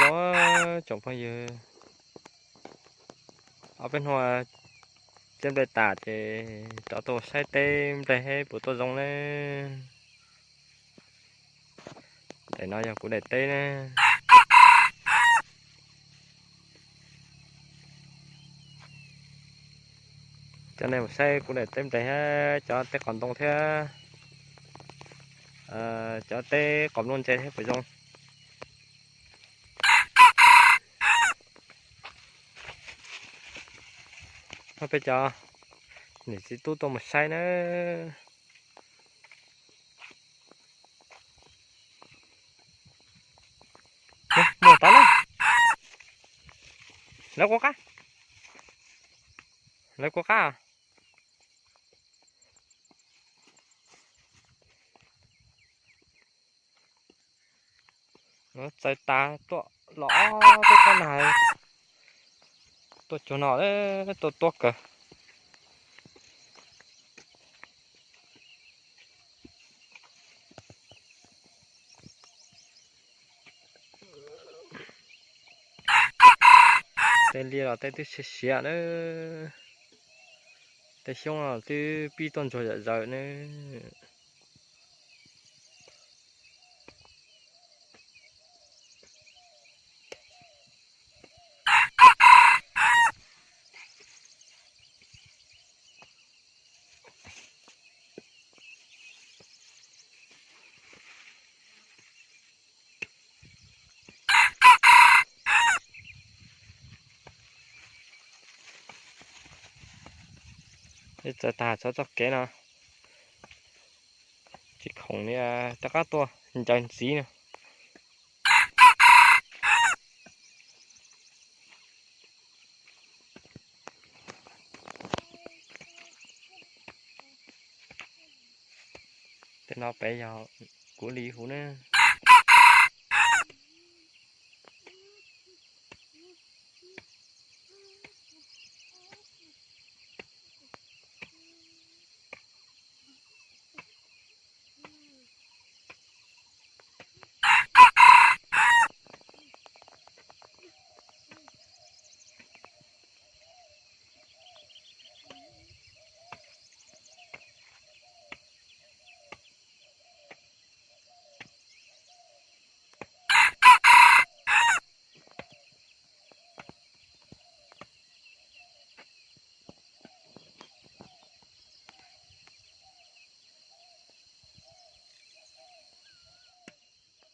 Tsoom phooj ywg, ob peb hnub txiab nplej tas ces rov tuaj saib teb nplej seb puas tuaj zoo ne. Daim no yog kuv daim teb ne. Coj nej mus saib kuv daim teb nplej thiab cov teb qos ntoo thiab cov teb qos nplooj ntse thiab puas zoo. Peb cov niam txiv tub tuaj mus saib na. Muaj tod na. Lawv quaj qab. Lawv quaj qab. Txawv tas tuaj los ob peb tsob nag, tuaj cuag no tuaj tuab kawg. Tej liaj los tej twb siav siav na, tej xyoob los twb pib tuaj ntsuag zom zaws na. Txawm tas txhua txoj kev no, tsis khoom li rov qab tuaj ncaws ntxiv no. Tej no pem yog kuv li huv na.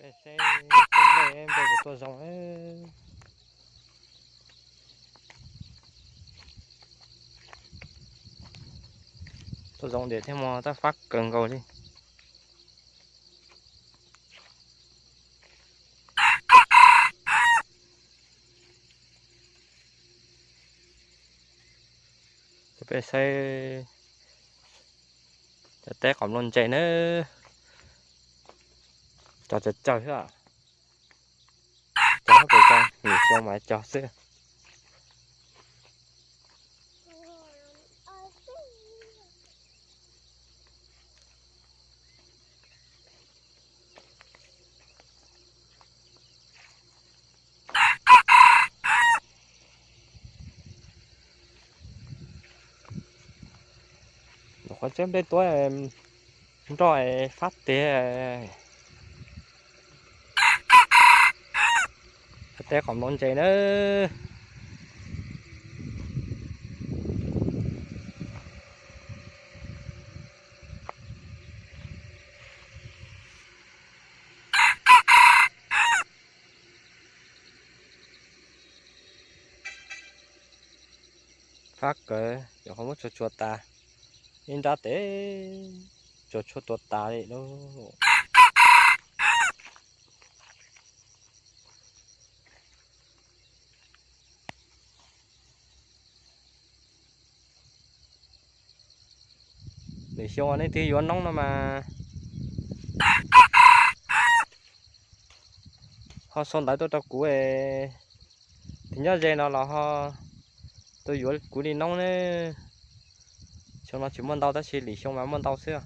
Peb saib tej nplej, nplej puas tuaj zoo. Tuaj zoo diam thiab mas tab fab kawg nkaus li. Peb saib cov teb qos nplooj ntse na, cov tsawg tsawg xwb. Cov hauv pes zoo, lwm xyoo mas cog xwb. Nyuam qhuav txiab nplej tuab nroj fab tiag. Teb qos nplooj ntse na. Fab kawg, nyuam qhuav muab tsuag tsuag tas, ib nrab tes tsuag tsuag tuag tas li lauj. Lwm xyoo nej twb yuav noob no mas ho sau ntawv tuaj rau kuv, tus nyob ze no los ho tuaj yuav kuv li noob ne. Xyoo no tsis muaj ntau tab sis lwm xyoo mas muaj ntau xwb.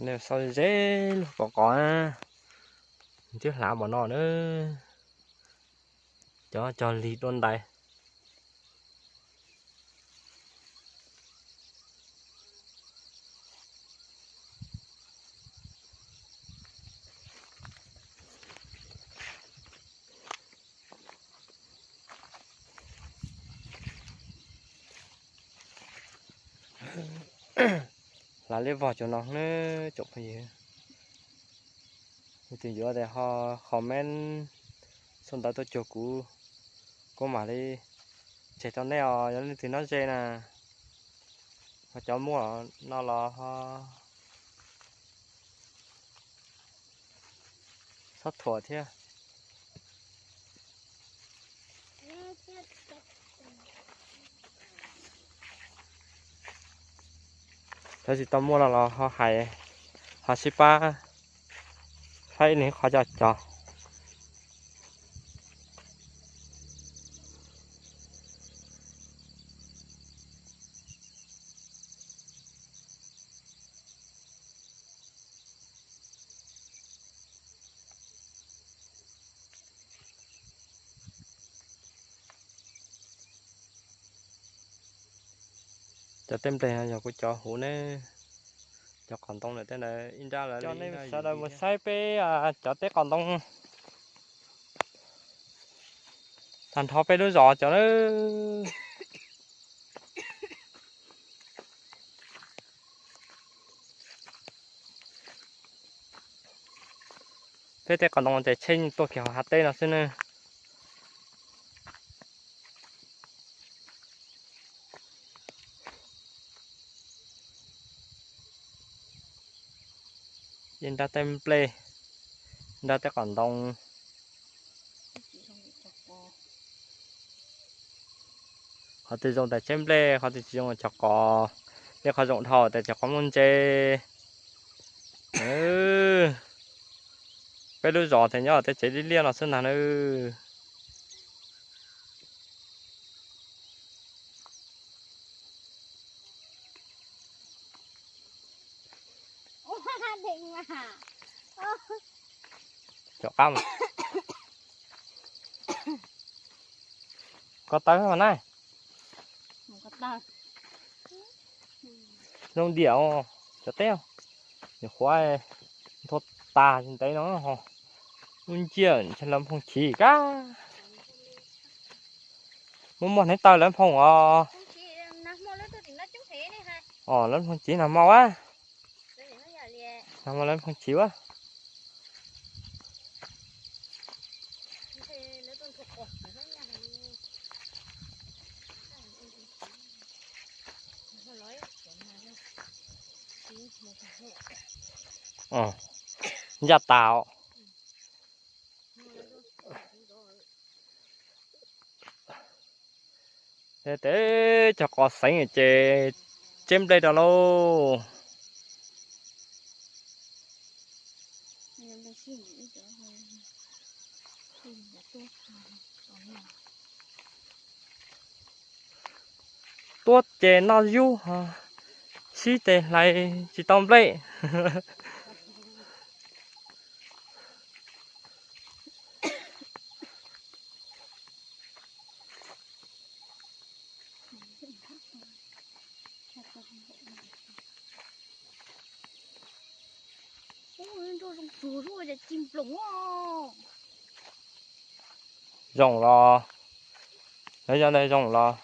Nws xav ze lug qov qov na, twb hlav npaum no na, cov cog lig dua ntais. Hlav liab vog cuag no na tsoom phooj ywg. Leej twg yuav tes ho comment sau ntawv tuaj cuag kuv, kuv mam li tseg rau nej os. Yog leej twg nyob ze na, ho cov muaj no los ho txhob thuam thiab. Cov tsis tau muaj no los ho hais, ho sib pab faib ib leeg qhov coj cog. Cov teb nplej no yog kuv cov huv ne, cov qos ntoo ntawm tej ntawd ib nrab lawm. Coj nej sawv daws mus saib peb cov teb qos ntoo tag nrho peb lub zos cov na. Peb tej qos ntoo ces tsheb tuaj kiag hauv hav teb no xwb na. Yeej nrab tej nplej, nrab tej qos ntoo. Qhov twg zoo tas tsheb nplej, qhov twg tsis zoo cog qos, tej qhov zoo dhau tas cog qos muaj ntse. Peb lub zos ces nyob tej tsev liab liab no xwb ntag na. Cov qab mas, ko taw mas na. Zoo diam cov teb, nyuam qhuav nthua tas ntev no ho lub nciaj ntshe lawv nphoo chiv kab. Muaj muaj hneev taw lawv nphoo os. Os lawv nphoo chiv nag hmo a. Nag hmo lawv nphoo chiv a. Ncaj tas os. Tes cog qos xeev ces tseb nplej rau lauj. Tuab ces noj yub, sib tes hlais tsis tau nplej. Zoo los, lawv yog ntawd zoo los.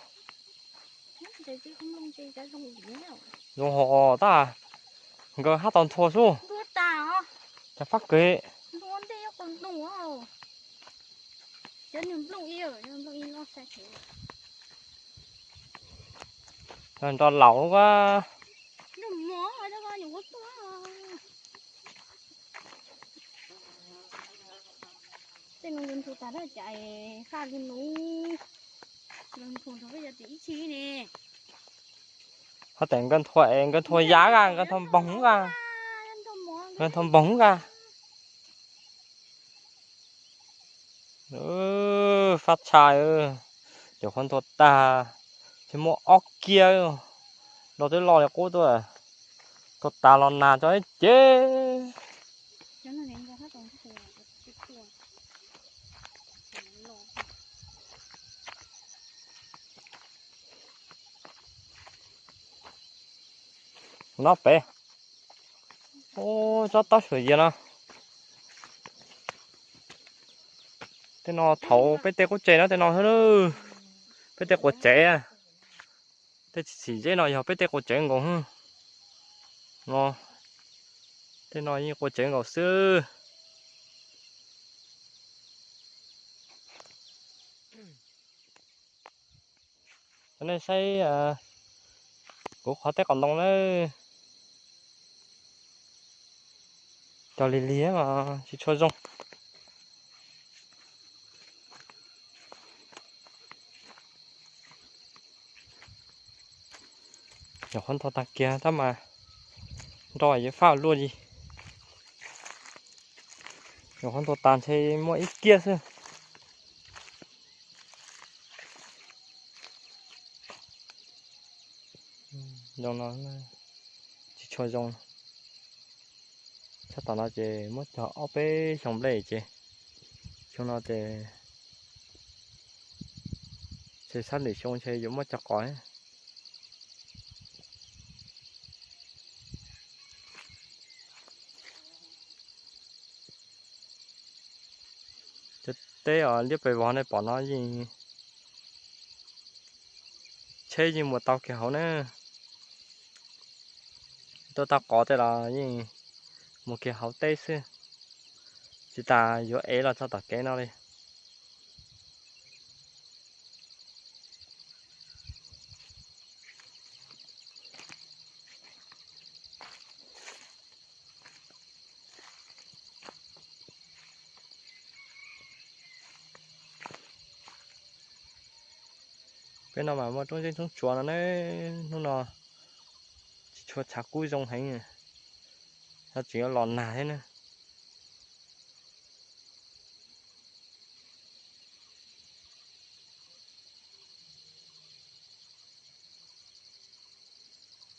Zoo hos tab, nkawd hab tau nthua xwb. Cov fab keg. Nrog laus lub a. Ho tes nkawd nthua, nkawd nthua yab a, nkawd nthua npoog a, nkawd nthua npoog a. Fab tshaj, cov qhuav nthua tag, tsis muaj ob kiag, los twb loj li qub tuaj. Tuaj tas los nag tso ib ce. No pem. Ub, tsob taub suam yias no. Tej no thaum peb tej qub tsev no tej no xwb. Peb tej quav tsev. Tej txhim txhim zeb no yog peb tej quav tsev nkaus xwb. No, tej no yeej quav tsev nkaus xwb. Cov nej saib kuv qhov teb qos ntoo na, cog lig lig mas tsis tshua zoo. Nyuam qhuav ntaus tag kiag tab mas nroj yuav faj luaj li. Nyuam qhuav ntaus tas ntshe muaj ib kiag xwb. Zoo no tsis tshua zoo. Sab tom no ces muab cog ob peb xyoo nplej ces xyoo no ces ntshe sab lwm xyoo ntshe yuav muab cog qos. Cov teb os liab pes vog nej pom no yeej, tsheb yeej mus tau kiag hauv na. Tuaj tau qos tej los yeej mus kiag hauv teb xwb, tsis tas yuav ev los txog tom kev no li. Peb no mas muaj roob zeb roob tsuas no ne, hnub no tsis tshua tshav kub zoo heev, no tseem yuav los nag thiab na.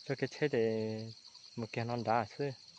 Tso kev tsheb ces mus kiag no nrad xwb.